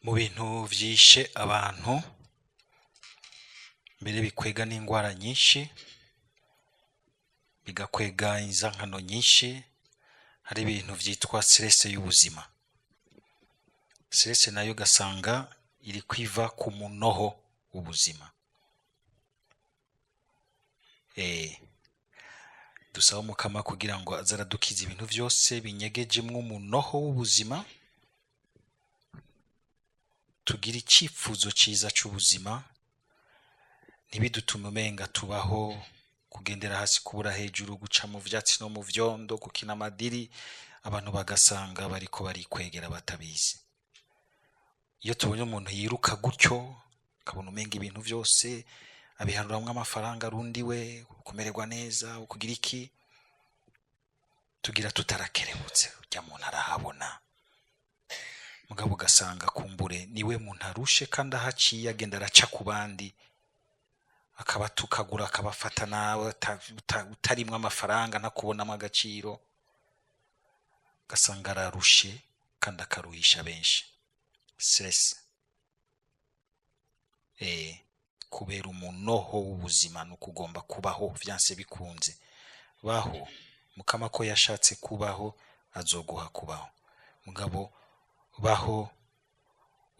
Mu bintu vyishe abantu mbere bikwega n'ingwara nyinshi, bigakwega inzankano nyinshi, hari ibintu vyitwa stress y'ubuzima. Stress nayo ugasanga iriko iva ku munoho w'ubuzima. Dusaba Umukama kugira ngo aze aradukiza ibintu vyose binyegejemwo umunoho w'ubuzima, tugire icifuzo ciza c'ubuzima, ntibidutume umenga tubaho kugendera hasi, kubura hejuru, guca mu vyatsi no mu vyondo, gukina amadiri, abantu bagasanga bariko barikwegera batabizi. Iyo tubonye umuntu yiruka gutyo, ukabona umenga ibintu vyose abiharuramwo amafaranga arundiwe, kumererwa neza, ukugira iki, tugira tutarakerebutse, urya muntu arahabona. Mugabo ugasanga kumbure niwe muntu arushe, kandi aho aciye agenda araca ku bandi, akabatukagura, akabafata nawe, utarimwo amafaranga ntakubonamwo agaciro, ugasanga ararushe kandi akaruhisha benshi. Stress kubera umunoho w'ubuzima ni ukugomba kubaho vyanse bikunze. Baho Mukama ko yashatse kubaho, azoguha kubaho. Mugabo baho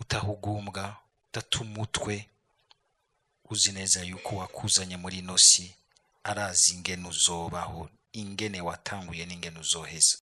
utahugumbwa, udata umutwe, uzi neza yuko wakuzanye muri ino si arazi ingene uzobaho, ingene watanguye n'ingene uzoheza.